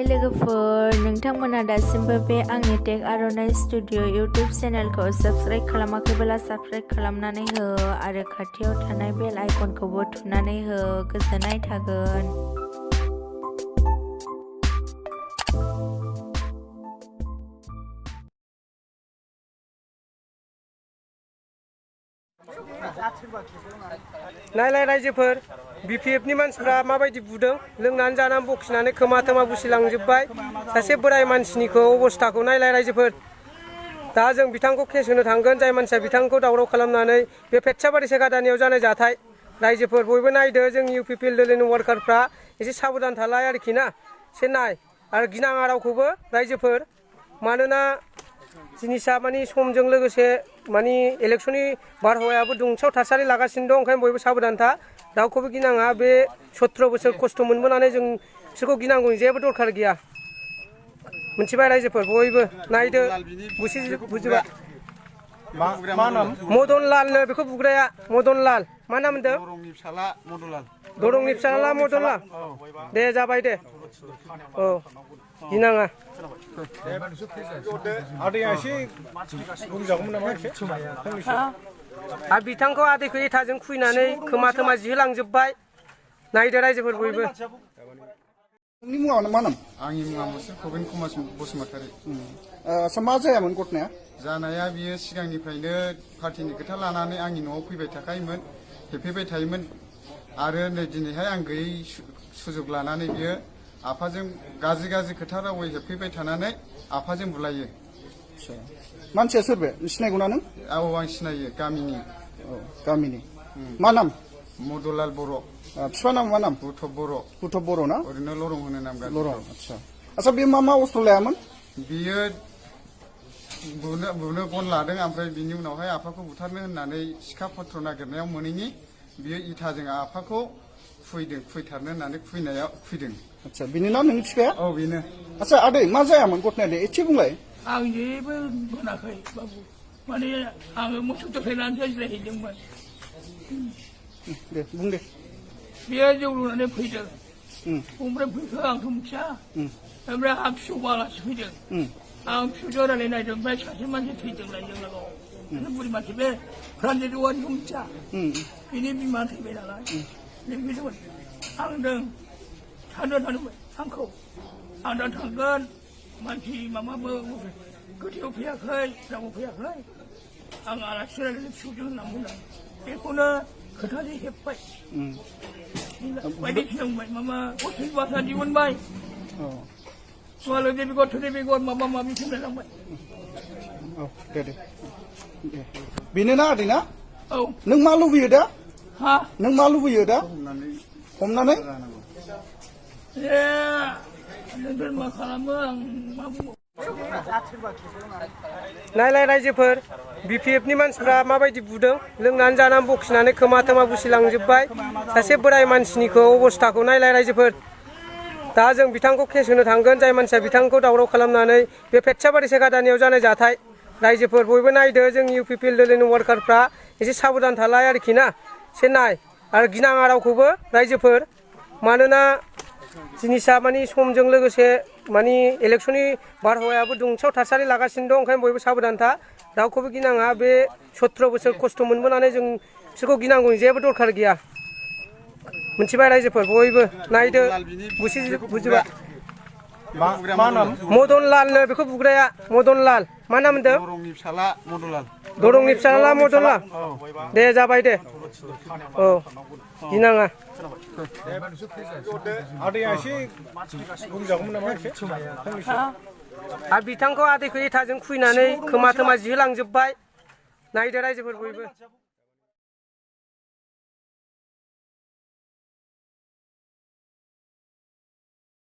हाय लोगोफोर नोंथांमोना दासिमबो बे आंनि टेक आर'नाइ स्टुडिअ इउट्युब चेनेलखौ साबस्क्राइब खालामाखैब्ला साबस्क्राइब खालामनानै हो आरो खाथियाव थानाय बेल आइकनखौबो थुनानै हो गोजोननाय थागोन। नायलाय रायजोफोर बिपिएफनि मानसिफ्रा माबायदि बुदों लोंनानै जानानै बखिनानै खोमा थोमा बुसिलांजोब्बाय सासे बोराय मानसिनिखौ अबस्थाखौ नायलाय रायजोफोर दा जों बिथांखौ केस होनो थांगोन जाय मानसिया बिथांखौ दावराव खालामनानै बे फेटसाबारि सेकादानियाव जानाय जाथाय रायजोफोर बयबो नायदो जोंनि UPLL वार्कारफ्रा एसे साबधान थालाय आरोखि ना एसे नाय आरो गिनाङा रावखौबो रायजोफोर मानोना जिनिसा मानि समजों लोगोसे मानि इलेक्शननि बारहावायाबो दुंसाव थासारि लागासिनो दं ओंखायनो बयबो साबधान था रावखौबो गिनाङा बे 17 बोसोर खस्थ' मोनबोनानै जों बिसोरखौ गिनांगौनि जेबो दरखार गैया मोनथिबाय रायजोफोर बयबो नायदो बुजिबाय मा नाम मदन लालनो बेखौ बुग्राया मदन लाल मा नाम होनदों दरंनि फिसाला मदन लाल दे जाबाय दे औ गिनाङा आरो बिथांखौ आदैखौ एथाजों खुइनानै खोमा थोमा जिहोलांजोब्बाय नायदो रायजोफोर बयबो नोंनि मुङा मा नाम आंनि मुङा प्रबिन कुमार बसुमतारी आच्छा मा जायामोन घटनाया जानाया बियो सिगांनिफ्रायनो पार्टिनि खोथा लानानै आंनि न'आव फैबाय थाखायोमोन हेफैबाय थायोमोन आरो नै दिनैहाय आं गैयै सुजुग लानानै बियो आफाजों गाज्रि खोथा रावै हेफैबाय थानानै आफाजों बुलायो मानसिया सोर बे सिनायगौना नों औ आं सिनायो गामिनि मा नाम मदलाल बर' फिफा नाम मा नाम बुथब बर' ना ओरैनो लरं होनो नाम लरं आच्छा बे मा अस्त्र लायामोन बियो बुनो गन लादों ओमफ्राय बिनि उनावहाय आफाखौ बुथारनो होननानै सिखा पत्र नागिरनायाव मोनैनि बियो इथाजों आफाखौ खुइथारनो होननानै खुइदों आच्छा बिनि ना नोंनि फिफाया औ बेनो आच्छा आदै मा जायामोन घटनाया एसे बुंलाय आं जेबो मोनाखै बाबु माने आङो मोसौ दोख्लायनानैसो जिरायहैदोंमोन दे बुं दे बेयो जौ लोंनानै फैदों ओमफ्राय फैखो आंथ' मिथिया ओमफ्राय आं फिसौबो आलासि फैदों आं फिसौजों रायलायनायदों ओमफ्राय सासे मानसि थैदोंलाय जोंनाव बुरि मानसि बे रानजेद औवानिखौ मिथिया बिनि बिमा थैबाय नालाय लिंफैदोंमोन आं होनदों थांदोंमोन आंखौ आं दा थांगोन मानसि माबाबो गोथैयाव फैयाखै रावबो फैयाखै आं आलासि रायलायनो फिसौजों होनना बुंदों बेखौनो खोथाजों हेब्बाय बायदिसिना बुंबाय माबा अथै बाथा दिहुनबाय सुवाल देबिगत थुदेबिगत माबा माबि बुंलायलांबाय दे बेनो ना आदै ना औ नों मा लुबैयो दा हा नों मा लुबैयो दा हमनानै नोंसोर मा खालामो आं मा बुङो नायलाय रायजोफोर बिपिएफनि मानसिफ्रा माबायदि बुदों लोंनानै जानानै बखिनानै खोमा थोमा बुसिलांजोब्बाय सासे बोराय मानसिनिखौ अबस्थाखौ नायलाय रायजोफोर दा जों बिथांखौ केस होनो थांगोन जाय मानसिया बिथांखौ दावराव खालामनानै बे फेटसाबारि सेकादानियाव जानाय जाथाय रायजोफोर बयबो नायदो जोंनि UPLL वार्कारफ्रा एसे साबधान थालाय आरोखि ना एसे नाय आरो गिनाङा रावखौबो रायजोफोर मानोना जिनिसा मानि समजों लोगोसे मानि इलेक्शननि बारहावायाबो दुंसाव थासारि लागासिनो दं ओंखायनो बयबो साबधान था रावखौबो गिनाङा बे 17 बोसोर खस्थ' मोनबोनानै जों बिसोरखौ गिनांगौनि जेबो दरखार गैया मोनथिबाय रायजोफोर बयबो नायदो बुजिबाय मा नाम मदन लालनो बेखौ बुग्राया मदन लाल मा नाम होनदों दरंनि फिसाला मदन लाल दे जाबाय दे औ गिनाङा आरो बिथांखौ आदैखौ एथाजों खुइनानै खोमा थोमा जिहोलांजोब्बाय नायदो रायजोफोर बयबो